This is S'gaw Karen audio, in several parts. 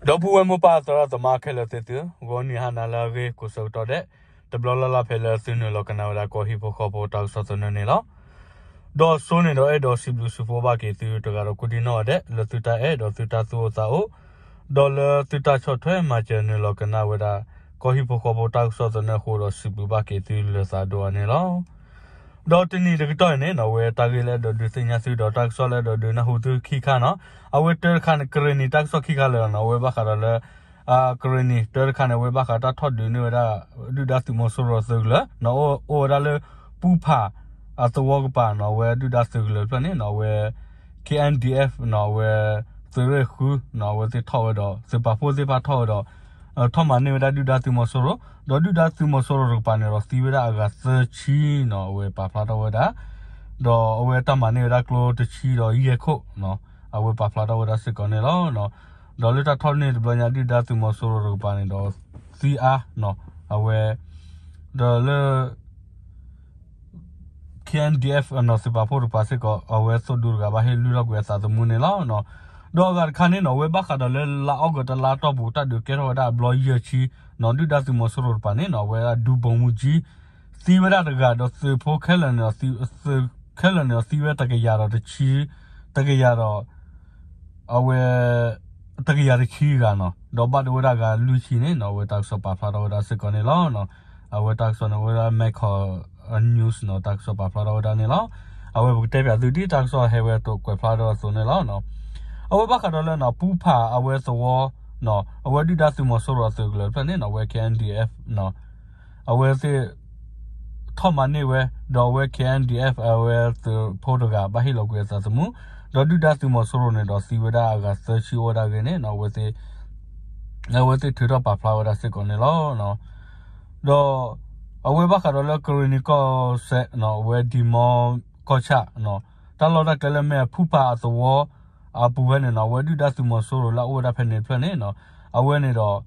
ဒီပုၢ်ဝဲၢ်မိၢ်ပၢ်သရၣ်သမါခဲလၢာ်သ့ၣ်သု, ဂီၤနံၤဟါနၤလၢအဂ့ၤ ကိးဆၢကတီၢ်ဒဲး တဘျီလၢ်လၢ်ဖဲလၢသုနုာ်လီၤကနၣ်ဝဲဒၣ်ကီၢ်ဟံၣ်ဖိဃီဖိတၢ်ကစီၣ်သနၢၣ်န့ၣ်လီၤ. ဒီးစိန့ၣ်ဒီးအဲၣ်ဒိးစံးဘျုးစံးဖှိဘၣ်က့ၤသုတဂၤဒီးကိးဒံနီၢ်ဂၤဒဲး လၢသုတၢ်အဲၣ်ဒီးသုတၢ်သူၣ်အိၣ်သးအိၣ်, ဒီးလၢသုတၢ်ဆီၣ်ထွဲမၤစၢၤနုာ်လီၤကနၣ်ဝဲဒၣ် ကီၢ်ဟံၣ်ဖိဃီဖိတၢ်ကစီၣ်သနၢၣ်အဃိဒီးစံးဘျုးဘၣ်က့ၤသုလၢသးဒိၣ်အါန့ၣ်လီၤ. ဒီးတနံၤတကတီၢ်အံၤန့ၣ်နီၢ် အဝဲတၢ်ဂ့ၢ်လၢအဲၣ်ဒိးဒုးသ့ၣ်ညါသုဒီးတၢ်ကစီၣ်လၢအဲၣ်ဒိးဒုးနၢ်ဟူသုခံခါနီၢ်, အဝဲတၢတခါန့ၣ် ကရ့ၣ်နံၤတၢ်ကစီၣ်ခံခါလၢာ်နီၢ် အဝဲဘၣ်ဃးဒီးလၢ ကရ့ၣ်နံၤတၢတခါန့ၣ် အဝဲဘၣ်ဃးတၢ်ထီၣ်ဒုးန့ၢ်ဝဲဒၣ် ဒုၣ်ဒါသုးမီၤစိရိၤအသုးကလၢၤနီၢ် အိၣ်ဝဲဒၣ်လၢ ပူဖးအသဝီကပၤနီၢ် အဝဲဒုၣ်ဒါသုးကလၢၤတဖျၢၣ်န့ၣ်နီၢ် အဝဲ K N D F နီၢ် အဝဲ သုးရ့ၣ်ဃုနီၢ် အဝဲသ့ၣ်ထီၣ်ဝဲဒီး သုးပာ်ဖှိၣ်သ့ၣ်တဖၣ်ထီၣ်ဝဲဒီး ထီၣ်မၤန့ၢ်ဝဲဒၣ်ဒုၣ်ဒါသုးမီၤစိရိၤ, ဒီးဒုၣ်ဒါသုးမီၤစိရိၤတကပၤန့ၣ်ဒီးသံဝဲဒၣ်အဂၤသၢဆံနီၢ် အဝဲပာ်ဖျါထီၣ်ဝဲဒၣ် ဒီးအဝဲတၢ်မၤန့ၢ်ဝဲဒၣ်ကျိတဆံဒီးယဲၢ်ခိၣ်နီၢ် အဝဲပာ်ဖျါထီၣ်ဝဲဒၣ်စ့ၢ်ကီးန့ၣ်လီၤ. ဒီးလၢတၢ်ထီၣ်န့ၢ်တဘျီညါဒုၣ်ဒါသုးမီၤစိရိၤတကပၤန့ၣ်ဒီး သံအါနီၢ် အဝဲ ဒီးလၢ K N D F နီၢ်သုးပာ်ဖှိၣ်တကပၤစ့ၢ်ကီး အဝဲသုးဒူတဂၤဘၣ်ဟ့ၣ်လုၢ်ထီၣ်ကွံာ်အသးသမူန့ၣ်လီၤ. ဒီးအဂၤတခါန့ၣ်နီၢ် အဝဲဘၣ်ဃးဒီးလၢလါအီကူးတလါတီၢ်ပူၤ တၢ်ဒုးကဲထီၣ်ဝဲဒၣ်အဘျီယဲၢ်ဆံနီၢ် ဒုၣ်ဒါသုးမီၤစိရိၤတကပၤန့ၣ်နီၢ် အဝဲဒၣ်ဒူဘိၣ်မူကၠံ သံဝဲဒၣ်တဂၤဒီးသုးဖိခဲလၢာ်န့ၣ် သုးခဲလၢာ်န့ၣ်သံဝဲတကယၤဒီးတဆံ တကယၤဒီး အဝဲ တကယၤတဆံဂၤနီၢ် ဒီးဘၣ်ဒိဝဲဒၣ်ဂၤလွံၢ်ဆံန့ၣ်နီၢ် အဝဲတၢ်ကစီၣ်ပာ်ဖျါထီၣ်ဝဲဒၣ်စ့ၢ်ကီးန့ၣ်လီၤ. အဝဲတၢ်ကစီၣ်န့ၣ်အိၣ်ဝဲဒၣ် Mekong News နီၢ် တၢ်ကစီၣ်ပာ်ဖျါထီၣ်ဝဲဒၣ်န့ၣ်လီၤ. အဝဲပကတဲပၠးသုဒ်တၢ်ကစီၣ်ဟဲဝဲတိာ်ကွဲးဖျါထီၣ်အသိးန့ၣ်လီၤ. အဝဲဘၣ်ဃးဒီးလၢနီၢ် ပူဖးအဝဲသဝီနီၢ် အဝဲဒုၣ်ဒါသုးမီၤစိရိၤအသုးကလၢၤတဖျၢၣ်န့ၣ်နီၢ် အဝဲ K N D F နီၢ် အဝဲသ့ၣ် ထီၣ်မၤန့ၢ်ဝဲ ဒီးအဝဲ K N D F အဝဲသုးဖိတဂၤဘၣ်ဟ့ၣ်လီၤကွံာ်အသးသမူ ဒီးဒုၣ်ဒါသုးမီၤစိရိၤန့ၣ်ဒီးသံဝဲဒၣ်အဂၤသၢဆံအိၣ်ဝဲဒၣ်အဂ့ၢ်န့ၣ်နီၢ် အဝဲသ့ၣ်ထုးထီၣ်ပာ်ဖျါဝဲဒၣ်စ့ၢ်ကီးန့ၣ်လီၤ. ဒီးအဝဲဘၣ်ဃးဒီးလၢကရ့ၣ်နံၤကီၢ်စဲၣ်နီၢ် အဝဲဒံမီကီၢ်ဆၣ်နီၢ် တၢ်လီၢ်တၢ်ကျဲလၢမ့ၢ်အဖူဖးအသဝီ အပူၤဖဲန့ၣ်နီၢ် အဝဲဒုၣ်ဒါသုးမီၤစိရိၤလၢအအိၣ်ဝဲဒၣ်ဖဲန့ၣ်တဖျၢၣ်န့ၣ်နီၢ် အဝဲန့ၣ်ဒီး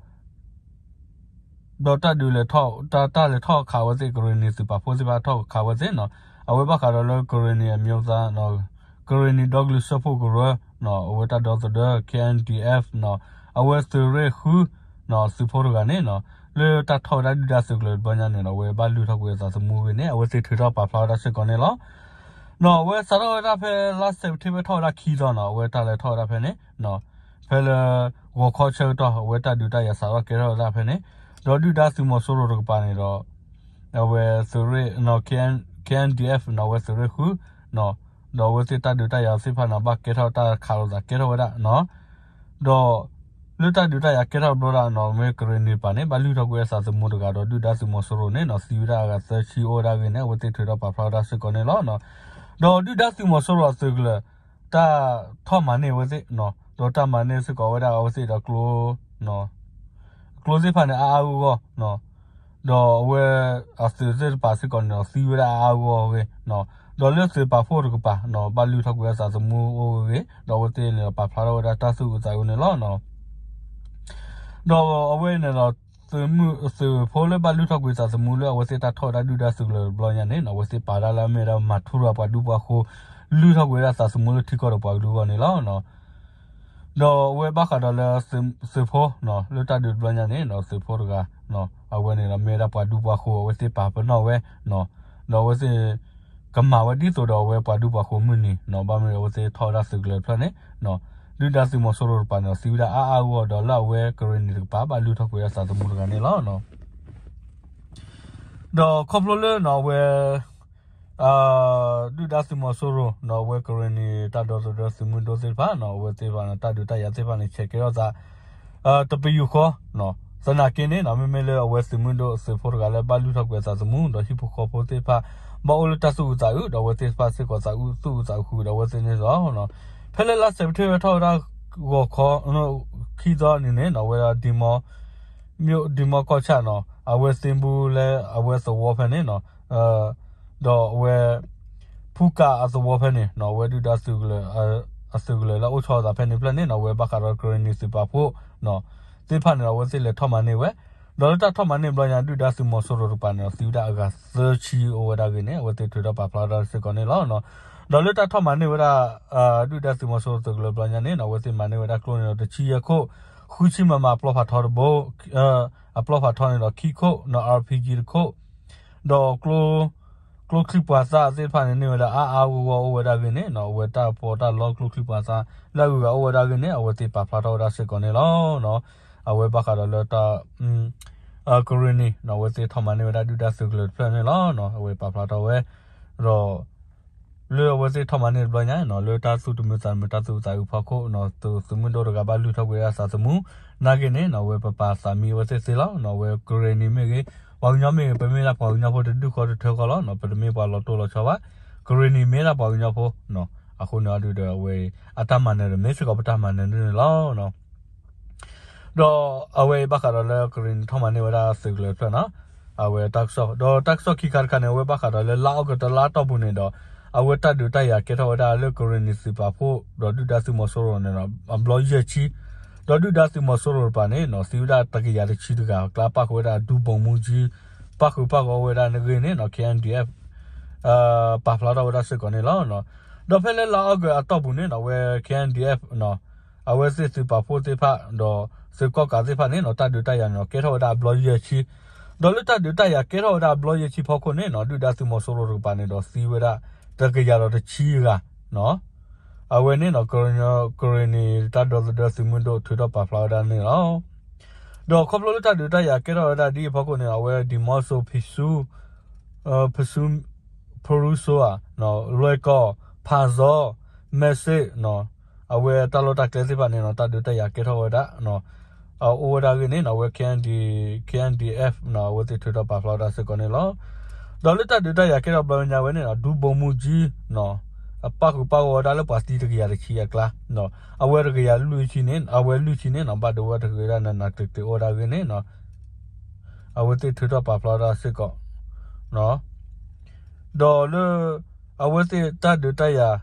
ဒီးတၢ်ဒုးလဲၤထီၣ် တၢ်လဲၤထီၣ်ခးဝဲသ့ၣ် ကရ့ၣ်နံၤသုးပာ်ဖှိၣ်သ့ၣ်တဖၣ်ထီၣ်ခးဝဲသ့ၣ်နီၢ် အဝဲဘၣ်ဃးဒီးလၢကရ့ၣ်နံၤအမံၤသး ကရ့ၣ်နံၤဒီကလုာ်စၢဖှိၣ်ကရၢနီၢ် အဝဲတၢ်ဒီသဒၢ K N D F နီၢ် အဝဲသုးရ့ၣ်ဃုနီၢ် သုးဖိတဂၤန့ၣ်နီၢ် လၢတၢ်ထီၣ်ဝဲဒၣ်ဒုၣ်ဒါသုးကလၢၤတဘျီညါန့ၣ်နီၢ် အဝဲဘၣ်လုၢ်ထီၣ်ကွံာ်အသးသမူအဂ့ၢ်န့ၣ် အဝဲသ့ၣ်ထုးထီၣ်ပာ်ဖျါဝဲဒၣ်စ့ၢ်ကီးန့ၣ်လီၤ. နီၢ် အဝဲစးထီၣ်ဝဲဒၣ်ဖဲလါစဲးပထ့ဘၢၣ်ထီၣ်ဝဲဒၣ်ခံသီနီၢ် အဝဲတၢ်လဲၤထီၣ်ဝဲဒၣ်ဖဲန့ၣ် ဖဲလၢ ဂီၤခီဆၢကတီၢ် အဝဲတၢ်ဒုးတၢ်ယၤစးထီၣ်ကဲထီၣ်ဝဲဒၣ်ဖဲန့ၣ် ဒီးဒုၣ်ဒါသုးမီၤစိရိၤတကပၤန့ၣ်ဒီး အဝဲသုးရ့ၣ် K N D F နီၢ် အဝဲသုးရ့ၣ်ဃုနီၢ် ဒီးအဝဲသ့ၣ်တၢ်ဒုးတၢ်ယၤသ့ၣ်တဖၣ်န့ၣ် ဘၣ်ကဲထီၣ်တၢ်ခးလိာ်သးကဲထီၣ်ဝဲဒၣ်နီၢ် ဒီး လၢတၢ်ဒုးတၢ်ယၤကဲထီၣ်တဘျီဒၣ်နီၢ် မ့ၢ်ကရ့ၣ်နံၤတကပၤန့ၣ် ဘၣ်လုၢ်ထီၣ်ကွံာ်အသးသမူတဂၤဒီး ဒုၣ်ဒါသုးမီၤစိရိၤန့ၣ်နီၢ် သံဝဲဒၣ်အဂၤသၢဆံအိၣ်ဝဲဒၣ်အဂ့ၢ်န့ၣ် အဝဲသ့ၣ်ထုးထီၣ်ပာ်ဖျါဝဲဒၣ်စ့ၢ်ကီးန့ၣ်လီၤ. ဒီးဒုၣ်ဒါသုးမီၤစိရိၤအသုးကလၢၤ တၢ်ထီၣ်မၤန့ၢ်အဝဲသ့ၣ်နီၢ် ဒီးတၢ်မၤန့ၢ်စ့ၢ်ကီးဝဲဒၣ်အဝဲသ့ၣ်ဒီးကျိ ကျိသ့ၣ်တဖၣ်န့ၣ် အါအါဂီၢ်ဂီၢ်နီၢ် ဒီးအဝဲအသုးသ့ၣ်တဖၣ်စ့ၢ်ကီးန့ၣ်ဒီး သံဝဲဒၣ်အါအါဂီၢ်ဂီၢ်အဂ့ၢ်နီၢ် ဒီးလၢသုးပာ်ဖှိၣ်တကပၤနီၢ် ဘၣ်လုၢ်ထီၣ်ကွံာ်အသးသမူအိၣ်အဂ့ၢ် ဒီးအဝဲသ့ၣ်န့ၣ်ဒီးပာ်ဖျါထီၣ်ဝဲဒၣ်တၢ်သူၣ်အုးသးအုးန့ၣ်လီၤ. ဒီးအဝဲန့ၣ်ဒီး သုးမုၢ်သုးဖိလၢဘၣ်လုၢ်ထီၣ်ကွံာ်သးသမူလၢအဝဲသ့ၣ်တၢ်ထီၣ်ဝဲဒၣ်ဒုၣ်ဒါသုးကလၢၤတဘျီညါန့ၣ်နီၢ် အဝဲသ့ၣ်ပာ်ဒၣ်လၢအမ့ၢ်ဝဲဒၣ်မၤထူရၤပှၤဒူပှၤဃိ လုၢ်ထီၣ်ကွံာ်ဝဲဒၣ်သးသမူလၢထံကီၢ်ဒီးပှၤကလုာ်အဂီၢ်န့ၣ်လီၤ. ဒီးအဝဲဘၣ်ဃးဒီးလၢ သုးဖိနီၢ် လၢတၢ်ဒုးတဘျီညါန့ၣ်နီၢ် သုးဖိတဂၤ အဝဲန့ၣ်ဒီးမ့ၢ်ဝဲဒၣ်ပှၤဒူပှၤဃိ အဝဲသ့ၣ်ပာ်ပနီၣ်ဝဲနီၢ် ဒီးအဝဲသ့ၣ် ကမၤဝဲဒ်သိးဒီးအဝဲပှၤဒူပှၤဃိမုၢ်နံၤနီၢ် ဘၣ်မနုၤအဝဲသ့ၣ်ထီၣ်ဝဲဒၣ်သုးကလၢၤတဖျၢၣ်န့ၣ်နီၢ် ဒုၣ်ဒါသုးမီၤစိရိၤတကပၤန့ၣ်ဒီးသံဝဲဒၣ်အါအါဂီၢ်ဂီၢ်ဒီးလၢအဝဲကရ့ၣ်နံၤတကပၤဘၣ်လုၢ်ထီၣ်ကွံာ်အသးသမူတဂၤန့ၣ်လီၤ. ဒီးခီဖျိလၢနီၢ် အဝဲ ဒုၣ်ဒါသုးမီၤစိရိၤနီၢ် အဝဲကရ့ၣ်နံၤတၢ်ဒီသဒၢသုးမုၢ်ဒိၣ်သ့ၣ်တဖၣ်နီၢ် အဝဲသ့ၣ်တဖၣ်န့ၣ် တၢ်ဒုးတၢ်ယၤသ့ၣ်တဖၣ်န့ၣ် ဆဲးကဲထီၣ်သး တပယူာ်ဃီနီၢ် သနာ်က့န့ၣ်နီၢ် မ့မ့ၢ်လၢအဝဲသုးမုၢ်ဒိၣ်သုးဖိတဂၤလၢဘၣ်လုၢ်ထီၣ်ကွံာ်အသးသမူဒီးဟံၣ်ဖိဃီဖိသ့ၣ်တဖၣ် ဘၣ်အိၣ်လၢတၢ်သူၣ်အုးသးအုး ဒီးအဝဲသ့ၣ်တဖၣ်စ့ၢ်ကီးသးအုးသူၣ်အုးသးအုးဃုာ်ဒီးအဝဲသ့ၣ်န့ၣ်လီၤ. ဖဲလၢလါစဲးပထ့ဘၢၣ်ထီၣ်ဝဲဒၣ်ဂီၤခီ ခံသီန့ၣ်န့ၣ်နီၢ် အဝဲဒၣ်ဒံမီ မ့ၢ်ဒံမီကီၢ်ဆၣ်နီၢ် အဝဲသ့ၣ်ဘူလၢအဝဲသဝီဖဲန့ၣ်နီၢ် ဒီးအဝဲ ဖူကၤအသဝီဖဲန့ၣ် အဝဲဒုၣ်ဒါသုးကလၢၤ အသုးကလၢၤလၢအအိၣ်ဆီသးဖဲန့ၣ်ဖျၢၣ်န့ၣ်နီၢ် အဝဲဘၣ်ဃးဒီးကရ့ၣ်နံၤသုးပာ်ဖှိၣ်သ့ၣ်တဖၣ်န့ၣ် အဝဲသ့ၣ်လဲၤထီၣ်မၤန့ၢ်ဝဲ ဒီးလၢတၢ်ထီၣ်မၤန့ၢ်ဘျီညါ ဒုၣ်ဒါသုးမီၤစိရိၤတကပၤန့ၣ် သံဝဲဒၣ်အဂၤသၢဆံအိၣ်ဝဲဒၣ်အဂ့ၢ်န့ၣ် အဝဲသ့ၣ်ထုးထီၣ်ပာ်ဖျါဝဲဒၣ်စ့ၢ်ကီးန့ၣ်လီၤ. ဒီးလၢတၢ်ထီၣ်မၤန့ၢ်ဝဲဒၣ် ဒုၣ်ဒါသုးမီၤစိရိၤသုးကလၢၤဘျီညါန့ၣ်နီၢ် အဝဲသ့ၣ်မၤန့ၢ်ဝဲဒၣ်ကျိန့ၣ်ဒီးတဆံယဲၢ်ခိၣ် ဃုဆံ မမ အပျီဖးထီတဘိ, အပျီဖးထီန့ၣ်ဒီးခံခိၣ်, နီၢ် RPG တခိၣ်, ဒီး ကျိချံပှၤသၣ်သ့ၣ်တဖၣ်န့ၣ် န့ၢ်ဝဲဒၣ်အါအါဂီၢ်ဂီၢ်အိၣ်ဝဲဒၣ်အဂ့ၢ်န့ၣ်, အဝဲတၢ်ပီးတၢ်လီကျိချံပှၤသၣ် လၢအဂုၤအဂၤအိၣ်ဝဲဒၣ်အဂ့ၢ်န့ၣ် အဝဲသ့ၣ်ပာ်ဖျါထီၣ်ဝဲဒၣ်စ့ၢ်ကီးန့ၣ်လီၤ. အဝဲဘၣ်ဃးဒီးလၢတၢ် ကရ့ၣ်နံၤ အဝဲသ့ၣ်ထီၣ်မၤန့ၢ်ဝဲဒၣ်ဒုၣ်ဒါသုးကလၢၤတဖျၢၣ်န့ၣ်လီၤ. အဝဲပာ်ဖျါထီၣ်ဝဲ, ဒီး လၢအဝဲသ့ၣ်ထီၣ်မၤန့ၢ်တဘျီညါ လၢတၢ်သူၣ်တမုာ်သးတမုာ် တၢ်သူၣ်အုးသးအုးဖီခိၣ်, သုးမုၢ်ဒိၣ်တဂၤဘၣ်လုၢ်ထီၣ်ကွံာ်ဒၣ်သးသမူ, နာ်က့န့ၣ် အဝဲပပာ်သးမံအဝဲသ့ၣ်သ့လီၤ. အဝဲကရ့ၣ်နံၤမ့ၢ်ဂ့ၤ, ပှၤကညီမ့ၢ်ဂ့ၤ, ပမ့ၢ်ဒၣ်ပှၤကညီဖိတဒူၣ်ဃီတထၢဃီလီၤ. ပတမ့ၢ်ပှၤလီၤတိၢ်လီၤဆီဘၣ်. ကရ့ၣ်နံၤမ့ၢ်ဒၣ်ပှၤကညီဖိ, အဃိန့ၣ်အဒုဒီးအဝဲအံၤ အတၢ်မၤနၢၤဒီးမ့ၢ်စ့ၢ်ကီးပတၢ်မၤနၢၤန့ၣ်လီၤ. ဒီးအဝဲအံၤဘၣ်ဃးဒီးလၢကရ့ၣ်နံၤထီၣ်မၤန့ၢ်ဝဲဒၣ်သုးကလၢၤတဖျၢၣ်န့ၣ်, အဝဲတၢ်ကစီၣ်, ဒီးတၢ်ကစီၣ်ခံခါတခါန့ၣ် အဝဲဘၣ်ဃးဒီးလၢလါအီကူးတလါတီၢ်ပူၤန့ၣ်ဒီး, အဝဲတၢ်ဒုးတၢ်ယၤကဲထီၣ်ဝဲဒၣ်လၢကရ့ၣ်နံၤသုးပာ်ဖှိၣ် ဒီးဒုၣ်ဒါသုးမီၤစိရိၤန့ၣ်ဒီး အဘျီယဲၢ်ဆံ, ဒီးဒုၣ်ဒါသုးမီၤစိရိၤတကပၤန့ၣ် သံဝဲဒၣ်တကယၤတဆံတဂၤအကျါ ပၣ်ဃုာ်ဝဲဒၣ်ဒူဘီမူကၠံ, ပၣ်ဃုာ်ပၣ်ဂီၤဝဲဒၣ်န့ၣ်အဂ့ၢ်န့ၣ် KNDF ပာ်ဖျါထီၣ်ဝဲဒၣ်စ့ၢ်ကီးန့ၣ်လီၤ. ဒီးဖဲလၢလါအီကူးအတီၢ်ပူၤန့ၣ် အဝဲ KNDF အဝဲသ့ၣ်သုးပာ်ဖှိၣ်သ့ၣ်တဖၣ် ဒီးသုးကီၣ်ကးသ့ၣ်တဖၣ်န့ၣ် တၢ်ဒုးတၢ်ယၤန့ၣ် ကဲထီၣ်ဝဲဒၣ်အဘျီယဲၢ်ဆံ, ဒီးလၢတၢ်ဒုးတၢ်ယၤကဲထီၣ်ဝဲဒၣ်အဘျီယဲၢ်ဆံဖီခိၣ်န့ၣ် ဒုၣ်ဒါသုးမီၤစိရိၤတကပၤန့ၣ်ဒီးသံဝဲဒၣ် တကယၤဒီးတဆံဂၤ အဝဲန့ၣ် ကရ့ၣ်နံၤတၢ်ဒီသဒၢသုးမုၢ်ဒိၣ် ထုးထီၣ်ပာ်ဖျါဝဲဒၣ်န့ၣ်လီၤ. ဒီးခီဖျိလၢတၢ်ဒုးတၢ်ယၤကဲထီၣ်ဝဲဒၣ်ဒ်အံၤဖီခိၣ်န့ၣ် အဝဲဒံမီစိၤ ဖဆူ, ဖဆူ, ဖရူစိဧါ, လွဲၢ်ကီၢ်, ဖးစီ, မဲစ့ၣ်, အဝဲတၢ်လီၢ်တၢ်ကျဲသ့ၣ်တဖၣ်န့ၣ် တၢ်ဒုးတၢ်ယၤကဲထီၣ်ဝဲဒၣ် အိၣ်ဝဲဒၣ်အဂ့ၢ်န့ၣ် အဝဲ KNDF အဝဲသ့ၣ်ထုးထီၣ်ပာ်ဖျါဝဲဒၣ်စ့ၢ်ကီးန့ၣ်လီၤ. ဒီးလၢတၢ်ဒုးတၢ်ယၤကဲထီၣ်ဘျီညါဝဲန့ၣ် ဒူဘီမူကၠံ အပၣ်ဃုာ်ပၣ်ဂီၤဝဲဒၣ်လၢပှၤသံတကယၤတဆံအကျါ, အဝဲတကယၤလွံၢ်ဆံန့ၣ် အဝဲလွံၢ်ဆံန့ၣ် ဘၣ်ဒိဝဲတဂ့ၤဝဲဒၣ်နးနးကျံၤကျံၤအိၣ်ဝဲဒၣ်အဂ့ၢ်န့ၣ် အဝဲသ့ၣ်ထုးထီၣ်ပာ်ဖျါဝဲဒၣ်စ့ၢ်ကီး ဒီးလၢ အဝဲသ့ၣ်တၢ်ဒုးတၢ်ယၤ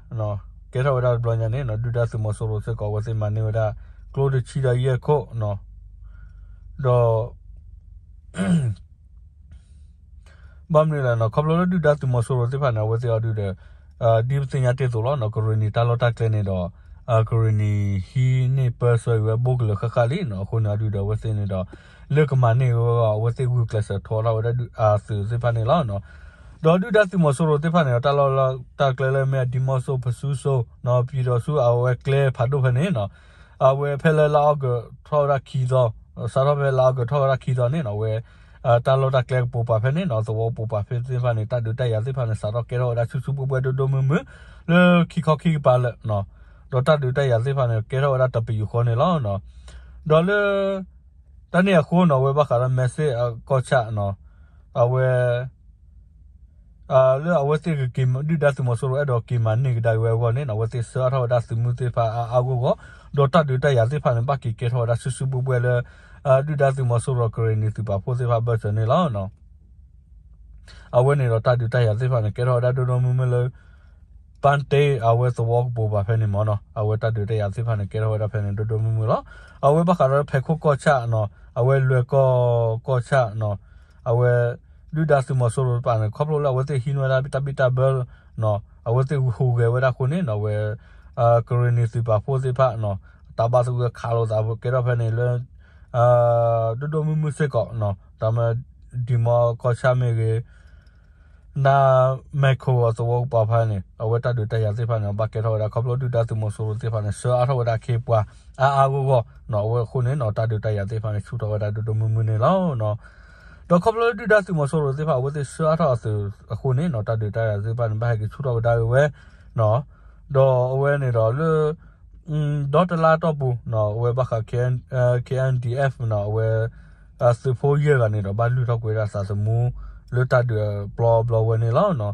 ကဲထီၣ်ဝဲဒၣ်တဘျီညါန့ၣ် ဒုၣ်ဒါသုးမီၤစိရိၤစ့ၢ်ကီး အဝဲသ့ၣ်မၤန့ၢ်ဝဲဒၣ် ကျိတဆံဒီးယဲၢ်ခိၣ် ဒီး ဘၣ်မနုၤလဲၣ်န့ၣ် ခီဖျိလၢဒုၣ်ဒါသုးမီၤစိရိၤသ့ၣ်တဖၣ်န့ၣ် အဝဲသ့ၣ်အီၤဒုဒီး ဒ်ပသ့ၣ်ညါတ့ၢ်အသိးလီၤ ကရ့ၣ်နံၤတၢ်လီၢ်တၢ်ကျဲန့ၣ်ဒီး ကရ့ၣ်နံၤဟံးန့ၢ်ပၢဆှၢက့ၤဝဲဘိကလၢာ်ဃၣ်ဃၣ်လံန့ၣ် အဃိန့ၣ်အီၤဒုဒီး အဝဲသ့ၣ်န့ၣ်ဒီး လၢကမၤန့ၢ်ဝဲအဂီၢ် အဝဲသ့ၣ်ဂုာ်ကျဲးစၢးထီထီၣ်ဝဲဒၣ်ဒုၣ်ဒါသုးသ့ၣ်တဖၣ်န့ၣ်လီၤ. ဒီးဒုၣ်ဒါသုးမီၤစိရိၤသ့ၣ်တဖၣ်န့ၣ်ဒီး တၢ်လီၢ်တၢ်ကျဲလၢမ့ၢ် ဒံမီစိၤ ဖဆူစိၤ ပံၤဒီးဆူအဝဲကျဲဖးဒိၣ်ဖဲန့ၣ် အဝဲဖဲလၢလါအီကူးထီၣ်ဝဲဒၣ်ခံသီ, စးထီၣ်ဖဲလါအီကူးထီၣ်ဝဲဒၣ်ခံသီန့ၣ် အဝဲ တၢ်လီၢ်တၢ်ကျဲကပိာ်ပာ်ဖဲန့ၣ် သဝီကပိာ်ပာ်ဖဲသ့ၣ်တဖၣ်န့ၣ် တၢ်ဒုးတၢ်ယၤသ့ၣ်တဖၣ်န့ၣ် စးထီၣ်ကဲထီၣ်ဝဲဒၣ်ဆူၣ်ဆူၣ်ဘှဲဘှဲဒိၣ်ဒိၣ်မုၢ်မုၢ် လၢခံခီခံကပၤလၢာ် ဒီးတၢ်ဒုးတၢ်ယၤသ့ၣ်တဖၣ်န့ၣ် ကဲထီၣ်ဝဲဒၣ်တပယူာ်ဃီန့ၣ်လီၤ. ဒီးလၢ တၢ်န့ၣ်အဃိန့ၣ် အဝဲဘၣ်ဃးဒီးမဲစ့ၣ်အကီၢ်ဆၣ်န့ၣ် အဝဲ လၢအဝဲသ့ၣ်ကက့ၤ ဒုၣ်ဒါသုးမီၤစိရိၤအဲၣ်ဒိးက့ၤမၤန့ၢ်ကဒါက့ၤဝဲအဂီၢ်န့ၣ် အဝဲသ့ၣ်ဆှၢအါထီၣ်ဝဲဒၣ်သုးမုၢ်သ့ၣ်တဖၣ်အါအါဂီၢ်ဂီၢ်, ဒီးတၢ်ဒုးတၢ်ယၤသ့ၣ်တဖၣ်န့ၣ် ဘၣ်က့ၤကဲထီၣ်ဝဲဒၣ်ဆူၣ်ဆူၣ်ဘှဲဘှဲလၢ ဒုၣ်ဒါသုးမီၤစိရိၤကရ့ၣ်နံၤသုးပာ်ဖှိၣ်သ့ၣ်တဖၣ်ဘၢၣ်စၢၤန့ၣ်လီၤ. အဝဲန့ၣ်ဒီးတၢ်ဒုးတၢ်ယၤသ့ၣ်တဖၣ်န့ၣ် ကဲထီၣ်ဝဲဒၣ်ဒိၣ်ဒိၣ်မုၢ်မုၢ်လၢ ပၣ်တ့ၢ်အဝဲသဝီကပိာ်ပာ်ဖဲန့ၣ်မ့ၢ်နီၤ အဝဲတၢ်ဒုးတၢ်ယၤသ့ၣ်တဖၣ်န့ၣ် ကဲထီၣ်ဝဲဒၣ်ဖဲန့ၣ်ဒိၣ်ဒိၣ်မုၢ်မုၢ်လီၤ. အဝဲဘၣ်ဃးဒီးဖဲခိၣ်ကီၢ်ဆၣ်နီၤ အဝဲလွဲၢ်ကီၢ်ကီၢ်ဆၣ်နီၤ အဝဲ ဒုၣ်ဒါသုးမီၤစိရိၤတဖၣ်န့ၣ် ခီဖျိလၢအဝဲသ့ၣ်ဟံးန့ၢ်ဝဲဒၣ်တၢ်ဘံၣ်တၢ်ဘၢ အဝဲသ့ၣ်ဟူးဂဲၤဝဲဒၣ်အဃိန့ၣ်နီၤ အဝဲ ကရ့ၣ်နံၤသုးပာ်ဖှိၣ်သ့ၣ်တဖၣ်နီၤ တၢ်ဘၣ်သဂၢၢ်ခးလိာ်သးကဲထီၣ်ဖဲန့ၣ်လၢ ဒိၣ်ဒိၣ်မုၢ်မုၢ်စ့ၢ်ကီးနီၤ တၢ်မ့ၢ် ဒံမီကီၢ်ဆၣ်မ့ၢ်ဂ့ၤ နမဲၢ်ခိၣ်အသဝီကပၤဖဲန့ၣ် အဝဲတၢ်ဒုးတၢ်ယၤသ့ၣ်တဖၣ်န့ၣ် ဘၣ်ကဲထီၣ်ဝဲဒၣ် ခီဖျိဒုၣ်ဒါသုးမီၤစိရိၤသ့ၣ်တဖၣ်န့ၣ် ဆှၢအါထီၣ်ဝဲဒၣ်ခ့ပှၤအါအါဂီၢ်ဂီၢ်နီၤ အဝဲအဃိန့ၣ်နီၤ တၢ်ဒုးတၢ်ယၤသ့ၣ်တဖၣ်န့ၣ် ဆူၣ်ထီၣ်ဝဲဒၣ်ဒိၣ်ဒိၣ်မုၢ်မုၢ်န့ၣ်လီၤ. ဒီးခီဖျိဒုၣ်ဒါသုးမီၤစိရိၤသ့ၣ်တဖၣ် အဝဲသ့ၣ်ဆှၢအါထီၣ်အသုးအဃိန့ၣ်နီၤ တၢ်ဒုးတၢ်ယၤသ့ၣ်တဖၣ်န့ၣ် ဘၣ်ဟဲက့ၤဆူၣ်ထီၣ်ဝဲဒၣ်ဝဲ ဒီးအဝဲန့ၣ်ဒီးလၢ ဒီတလါတီၢ်ပူၤနီၤ အဝဲဘၣ်ဃး K N, KNDF နီၤ အဝဲ သုးဖိယဲၢ်ဂၤန့ၣ်ဒီး ဘၣ်လုၢ်ထီၣ်ကွံာ်ဝဲဒၣ်သးသမူ လၢတၢ်ဒုးပျီဘျီဝဲန့ၣ်လီၤ.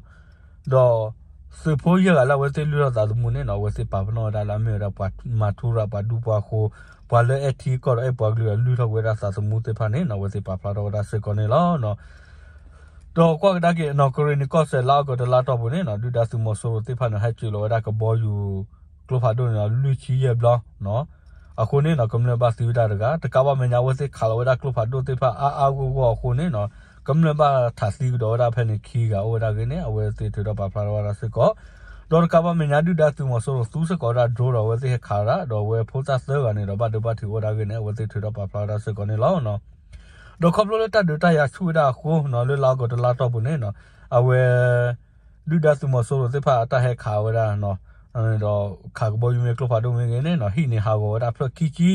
ဒီး သုးဖိယဲၢ်ဂၤလၢအဝဲသ့ၣ်လုၢ်ထီၣ်သးသမူန့ၣ်နီၤ အဝဲသ့ၣ်ပာ်ပနီၣ်ဝဲဒၣ်လၢအမ့ၢ်ဝဲဒၣ်ပှၤမၤထူရၤ ပှၤဒူပှၤဃိၤ ပှၤလၢအဲၣ်ထံကီၢ်ဒီးအဲၣ်ပှၤကလုာ်အလုၢ်ထီၣ်ကွံာ်ဝဲဒၣ်သးသမူသ့ၣ်တဖၣ်န့ၣ်နီၤ အဝဲသ့ၣ်ပာ်ဖျါထီၣ်ဝဲဒၣ်စ့ၢ်ကီးန့ၣ်လီၤ. ဒီးကွၢ်ကဒါက့ၤနီၤ ကရ့ၣ်နံၤကီၢ်စဲၣ်လါအီကူးတလါတီၢ်ပူၤန့ၣ်နီၤ ဒုၣ်ဒါသုးမီၤစိရိၤသ့ၣ်တဖၣ်န့ၣ် ဟဲစိာ်လီၤဝဲဒၣ်ကဘီယူၤ ကျိဖးဒိၣ်န့ၣ်ဒီး လွံၢ်ဆံယဲၢ်ဘျီနီၤ အဃိန့ၣ်နီၤ ကမျၢၢ်ဘၣ်သံဝဲဒၣ်တဂၤ တကးဘၣ်မဲာ်ညါ အဝဲသ့ၣ်ခးလီၤဝဲဒၣ်ကျိဖးဒိၣ်သ့ၣ်တဖၣ်အါအါဂီၢ်ဂီၢ်အဃိန့ၣ်နီၤ ကမျၢၢ်ဘၣ်ထးသံကဒီးဝဲဒၣ်ဖဲန့ၣ်ခံဂၤအိၣ်ဝဲဒၣ်အဂ့ၢ်န့ၣ် အဝဲသ့ၣ်ထုးထီၣ်ပာ်ဖျါထီၣ်ဝဲဒၣ်စ့ၢ်ကီး ဒီးတကးဘၣ်မဲာ်ညါဒုၣ်ဒါသုးမီၤစိရိၤသူစ့ၢ်ကီးဝဲဒၣ် drone ဒီးအဝဲသ့ၣ်ဟဲခးဝဲဒၣ် ဒီးအဝဲဖိသၣ်သၢဂၤန့ၣ်ဒီးဘၣ်ဒိဘၣ်ထံးအိၣ်ဝဲဒၣ်အဂ့ၢ်န့ၣ် အဝဲသ့ၣ်ထုးထီၣ်ပာ်ဖျါဝဲဒၣ်စ့ၢ်ကီးန့ၣ်လီၤ. ဒီးခီဖျိလၢတၢ်ဒုးတၢ်ယၤဆူၣ်ဝဲဒၣ်အဃိ လၢလါအီကူးတလါတီၢ်ပူၤန့ၣ် အဝဲ ဒုၣ်ဒါသုးမီၤစိရိၤသ့ၣ်တဖၣ်အတၢ်ဟဲခးဝဲဒၣ် ဒီးခးကဘီယူၤမ့ၢ်ကျိဖးဒိၣ်မ့ၢ်ဂ့ၤန့ၣ် ဟံၣ်န့ၣ်ဟးဂီၤဝဲဒၣ်ဖျၢၣ်ခံဆံ,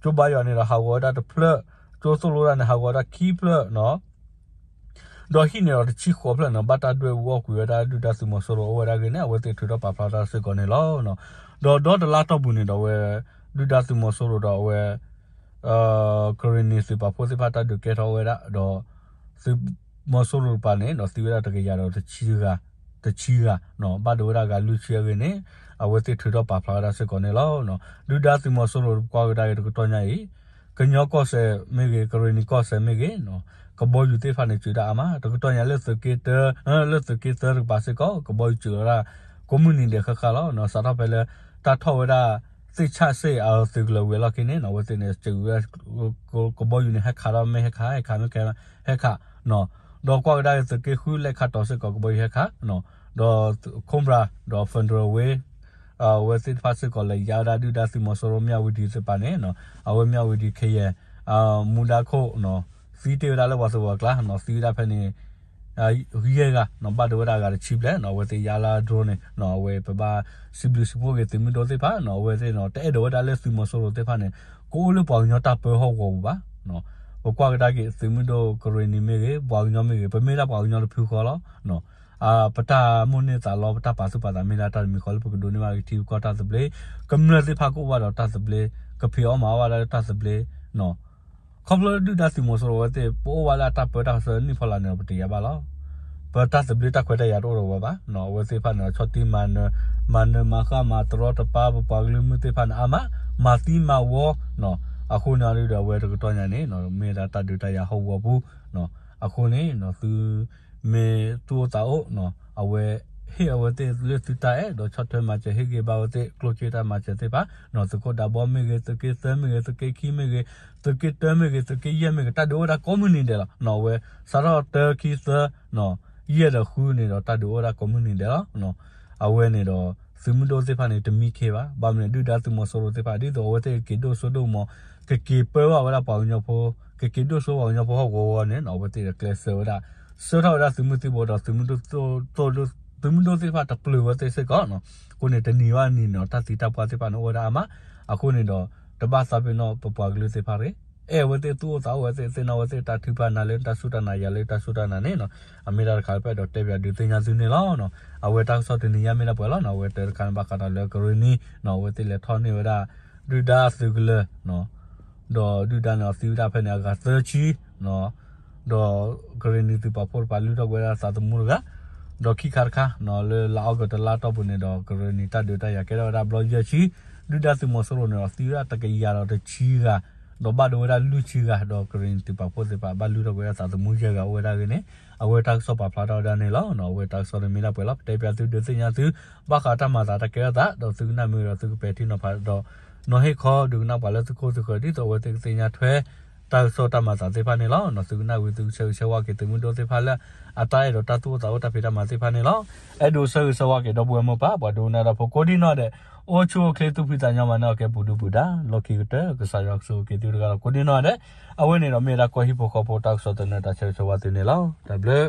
ကၠိဘါယွၤန့ၣ်ဒီးဟးဂီၤဝဲဒၣ်တဖျၢၣ်, ကၠိသိၣ်လိတၢ်န့ၣ်ဟးဂီၤဝဲဒၣ်ခံဖျၢၣ် ဒီးဟံၣ်န့ၣ်ဒီးတဆံဃိးဖျၢၣ်န့ၣ် ဘၣ်တၢ်ဒွဲၣ်အူအီၣ်ကွံာ်ဝဲဒၣ်ဒုၣ်ဒါသုးမီၤစိရိၤအိၣ်ဝဲဒၣ်အဂ့ၢ်န့ၣ် အဝဲသ့ၣ်ထုးထီၣ်ပာ်ဖျါတၢ်စ့ၢ်ကီးန့ၣ်လီၤ. ဒီးဒီတလါတီၢ်ပူၤန့ၣ်ဒီးအဝဲ ဒုၣ်ဒါသုးမီၤစိရိၤဒီးအဝဲ ကရ့ၣ်နံၤသုးပာ်ဖှိၣ်သ့ၣ်တဖၣ်တၢ်ဒုးကဲထီၣ်ဝဲဒၣ်ဒီး သုးမီၤစိရိၤတကပၤန့ၣ်ဒီးသံဝဲဒၣ်တကယၤဒီးတဆံဂၤ, တဆံဂၤ, ဘၣ်ဒိဝဲဒၣ်ဂၤလွံၢ်ဆံအဂ့ၢ်န့ၣ် အဝဲသ့ၣ်ထုးထီၣ်ပာ်ဖျါဝဲဒၣ်စ့ၢ်ကီးန့ၣ်လီၤ. ဒုၣ်ဒါသုးမီၤစိရိၤပှၤကဒါက့ၤတကတီၢ်ညါအံၤ ကညီကီၢ်စဲၣ်မ့ၢ်ဂ့ၤ, ကရ့ၣ်နံၤကီၢ်စဲၣ်မ့ၢ်ဂ့ၤ, ကဘီယူၤသ့ၣ်တဖၣ်န့ၣ် စၢးဒၣ်အါမး, တကတီၢ်ညါလၢသုးက့တၢ, လၢသုးက့သၢတကပၤစ့ၢ်ကီး ကဘီယူၤစၢးဝဲဒၣ် ကိးမုၢ်နံၤဒဲးဃၣ်ဃၣ်လီၤ. စးထီၣ်ဖဲလၢ တၢ်ထီၣ်ဝဲဒၣ် သ့ၣ်ဆၣ်စ့ၣ်အသုးကလၢၤဝံၤအလီၢ်ခံန့ၣ် အဝဲသ့ၣ်န့ၣ် စၢးဝဲ ကဘီယူၤန့ၣ် ဟဲခးဒီးမ့ၢ်ဟဲခး ဟဲခးမ့ၢ်ဟဲခး ဒီးကွၢ်ကဒါက့ၤသုးက့ဃုလဲၤခးတီၤစ့ၢ်ကီး ကဘီယူၤဟဲခး, ဒီး Cobra ဒီး Federal Wing အဝဲသ့ၣ်တဖၣ်စ့ၢ်ကီး လဲၤယါဝဲဒၣ်ဒုၣ်ဒါသုးမီၤစိရိၤမ့ၢ်အဝံၤဒံးသ့ၣ်တဖၣ်န့ၣ် အဝဲမ့ၢ်အဝံၤဒံးခဲယဲၢ် မူဒါခိၣ် သံတ့ၢ်ဝဲဒၣ်လၢပှၤသဝီအကျါ သံဝဲဒၣ်ဖဲန့ၣ် ယဲၢ်ဂၤ ဘၣ်ဒိဝဲဒၣ်အဂၤတဆံဘျဲၣ် အဝဲသ့ၣ်ယါလၢ drone န့ၣ် အဝဲပဘၣ်စံးဘျုးစံးဖှိၣ်က့ၤသုးမုၢ်ဒိၣ်သ့ၣ်တဖၣ် အဝဲသ့ၣ်န့ၣ် တအဲၣ်ဒိးဝဲဒၣ်လၢသုးမီၤစိရိၤသ့ၣ်တဖၣ်န့ၣ် ကအိၣ်လၢပှၤကညီတၢ်ပၢဟီၣ်ကဝီၤပူၤဘၣ်. ပကွၢ်ကဒါက့ၤသုးမုၢ်ဒိၣ်ကရ့ၣ်နံၤမ့ၢ်ဂ့ၤ ပှၤကညီမ့ၢ်ဂ့ၤ ပမ့ၢ်ဒၣ်ပှၤကညီတဖုဃီလီၤ. ပတၢ်မိၣ်န့ၢ်သးလီ ပတၢ်ပာ်သူၣ်ပာ်သးမ့ၢ်ဒၣ်တၢ်တမံၤဃီလၢပကဒိးန့ၢ်ဘၣ်က့ၤထံကီၢ်တၢ်သဘျ့, ကမျၢၢ်သ့ၣ်တဖၣ်ကအိၣ်ဘၣ်ဒီးတၢ်သဘျ့, ကဖံးအီၣ်မၤအီၣ်ဘၣ်လၢတၢ်သဘျ့ ခီဖျိဒုၣ်ဒါသုးမီၤစိရိၤအဝဲသ့ၣ် ပအိၣ်ဝဲလၢအတၢ်ပၢတၢ်ဆှၢနံၣ်ဖီလာ်န့ၣ် ပတယၤဘၣ်လီၤ. ပတၢ်သဘျ့တၢ်ခွဲးတၢ်ယာ်တအိၣ်ဒီးဝဲဘၣ်. အဝဲသ့ၣ်တဖၣ်န့ၣ် ဆီၣ်တံၢ်မၤနၢၤ, မၤနၢၤမၤဃၣ်မၤတရီတပါ ပပှၤကလုာ်မုၢ်သ့ၣ်တဖၣ်န့ၣ်အါမး, မၤသံမၤဝီ, အဃိန့ၣ်ဒီးအဝဲတကတီၢ်ညါန့ၣ် မ့ၢ်ဒၣ်တၢ်ဒုးတၢ်ယၤဟီၣ်ကဝီၤပူၤ, အဃိန့ၣ် သု မ့ၢ်သူၣ်အိၣ်သးအိၣ် အဝဲ ဟ့ၣ်အဝဲသ့ၣ်လၢသုတၢ်အဲၣ် ဒီးဆီၣ်ထွဲမၤစၢၤဟ့ၣ်ဂံၢ်ဘါဝဲသ့ၣ် ကျိၣ်စ့တၢ်မၤစၢၤသ့ၣ်တဖၣ် သုးခိၣ်ဒးဘီမ့ၢ်ဂ့ၤ သုးက့သၢမ့ၢ်ဂ့ၤ သုးက့ခံမ့ၢ်ဂ့ၤ သုးက့တၢမ့ၢ်ဂ့ၤ သုးက့ယဲၢ်မ့ၢ်ဂ့ၤ တၢ်ဒုးအိၣ်ဝဲဒၣ်ကိးမုၢ်နံၤဒဲးလီၤ. အဝဲ စးထီၣ်တၢ ခံ သၢ ယဲၢ်ဒီးဃုန့ၣ်ဒီး တၢ်ဒုးအိၣ်ဝဲဒၣ်ကိးမုၢ်နံၤဒဲးလီၤ. အဝဲန့ၣ်ဒီး သုးမုၢ်ဒိၣ်သ့ၣ်တဖၣ်န့ၣ် တမံခ့ဘၣ်. ဘၣ်မနုၤဒုၣ်ဒါသုးမီၤစိရိၤသ့ၣ်တဖၣ် ဒ်သိးအဝဲသ့ၣ်ကက့ၤဒိၣ်စိဒိၣ်ကမီၤ ကက့ၤပၢဘၣ်ဝဲဒၣ်ပှၤကညီဖိ ကက့ၤဒိၣ်စိပှၤကညီဖိဟီၣ်ကဝီၤဝီၤန့ၣ် အဝဲသ့ၣ်ကျဲးစၢးဝဲဒၣ် ဆှၢထီၣ်ဝဲဒၣ်သုးမုၢ်သံၣ်ဘိဒီး သုးမုၢ်ဒိၣ်သ့ၣ်တဖၣ်တပျုာ်ဝဲသ့ၣ်စ့ၢ်ကီး အဃိန့ၣ် တနံၤဘၣ်နံၤန့ၣ် တၢ်သံတၢ်ပှၢ်သ့ၣ်တဖၣ်န့ၣ် အိၣ်ဝဲဒၣ်အါမး. အဃိန့ၣ်ဒီး တဘၣ်သးပ့ၤနီၣ်ပပှၤကလုာ်သ့ၣ်တဖၣ်တဂ့ၤ. အဲၣ်ဝဲသ့ၣ်သူၣ်အိၣ်သးအိၣ်ဝဲသ့ၣ် သ့ၣ်နီၣ်ဝဲသ့ၣ်တၢ်ထုကဖၣ်နၤလၢတၢ်စူၢ်တၢ်နာ် ယၤလၢတၢ်စူၢ်တၢ်နာ်န့ၣ် အမ့ၢ်တၢ်တခါလၢပအဲၣ်ဒိးတဲပၠးဒုးသ့ၣ်ညါသုန့ၣ်လီၤ. အဝဲတၢ်ကစီၣ်တနံၤညါမ့ၢ်ဒၣ်ပှဲၤလီၤ. အဝဲတၢ်တခါန့ၣ် ဘၣ်ဃးဒီးလၢကရ့ၣ်နံၤ အဝဲသ့ၣ်လဲၤထီၣ်န့ၢ်ဝဲဒၣ် ဒုၣ်ဒါသုးကလၢၤ ဒီးဒုၣ်ဒါန့ၣ် အသံဝဲဒၣ်ဖဲန့ၣ် အဂၤသၢဆံ ဒီးကရ့ၣ်နံၤသုးပာ်ဖှိၣ်တကပၤ လုၢ်ထီၣ်ကွံာ်ဝဲဒၣ်သးသမူတဂၤ, ဒီးခံခါတခါ လၢလါအီကူးတလါတီၢ်ပူၤန့ၣ်ဒီး ကရ့ၣ်နံၤတၢ်ဒုးတၢ်ယၤကဲထီၣ်ဝဲဒၣ်ဘျီယဲၢ်ဆံ, ဒုၣ်ဒါသုးမီၤစိရိၤန့ၣ်ဒီး သံဝဲဒၣ်တကယၤဒီးတဆံဂၤ, ဒီးဘၣ်ဒိဝဲဒၣ်လွံၢ်ဆံဂၤ, ဒီးကရ့ၣ်နံၤသုးပာ်ဖှိၣ်သ့ၣ်တဖၣ် ဘၣ်လုၢ်ထီၣ်ကွံာ်ဝဲဒၣ်သးသမူယဲၢ်ဂၤအိၣ်ဝဲဒၣ်အဂ့ၢ်န့ၣ် အဝဲတၢ်ကစီၣ်ပာ်ဖျါထီၣ်ဝဲဒၣ်န့ၣ်လီၤ. အဝဲတၢ်ကစီၣ်န့ၣ်မ့ၢ်ဒၣ်ပှဲၤလီၤ. ပတဲပၠးသုဒုးသ့ၣ်ညါသု ဘၣ်ဃးတၢ်မၤသးတၢ်ကဲထီၣ်သး ဒီးသုကနၣ်မ့ၢ်ဒီးသုကပဲာ်ထံနီၤဖးဒီး နီၤဟ့ၣ်ခီဒုးကနၣ်ပှၤလၢသုခိၣ်သုဃၢၤ ဒ်သိးအဝဲသ့ၣ်ကသ့ၣ်ညါထွဲ တၢ်ကစီၣ်တၢ်မၤသးသ့ၣ်တဖၣ်န့ၣ်လီၤ. သုကနၣ်ဝံၤသုကဆၢဂ့ၤဆၢဝါက့ၤသုးမုၢ်ဒိၣ်သ့ၣ်တဖၣ်လၢ အတၢ်အဲၣ်ဒိးတၢ်သူၣ်အိၣ်သးအိၣ်တၢ်ဖံးတၢ်မၤသ့ၣ်တဖၣ်န့ၣ်လီၤ. အဲၣ်ဒိးဆၢဂ့ၤဆၢဝါက့ၤဒီပုၢ်ဝဲၢ်မိၢ်ပၢ် ပှၤဒိကနၣ်ဒီဖိကိးဒံနီၢ်ဒဲး အိၣ်ဆူၣ်အိၣ်ချ့သူၣ်ဖှံသးညီမၤန့ၢ်အီၣ်ကဲပူၤဒုပူၤဒါ လီၢ်ခံကတၢၢ် ကစၢ်ယွၤကဆိၣ်ဂ့ၤက့ၤသုတဂၤဒီးကိးဒံနီၢ်ဒဲး. အဝဲန့ၣ်ဒီးမ့ၢ်ဝဲဒၣ်ကီၢ်ဟံၣ်ဖိဃီဖိတၢ်ကစီၣ်သနၢၣ်တၢ်ဆၢဂ့ၤဆၢဝါသုန့ၣ်လီၤ. တၢ်ဘျုး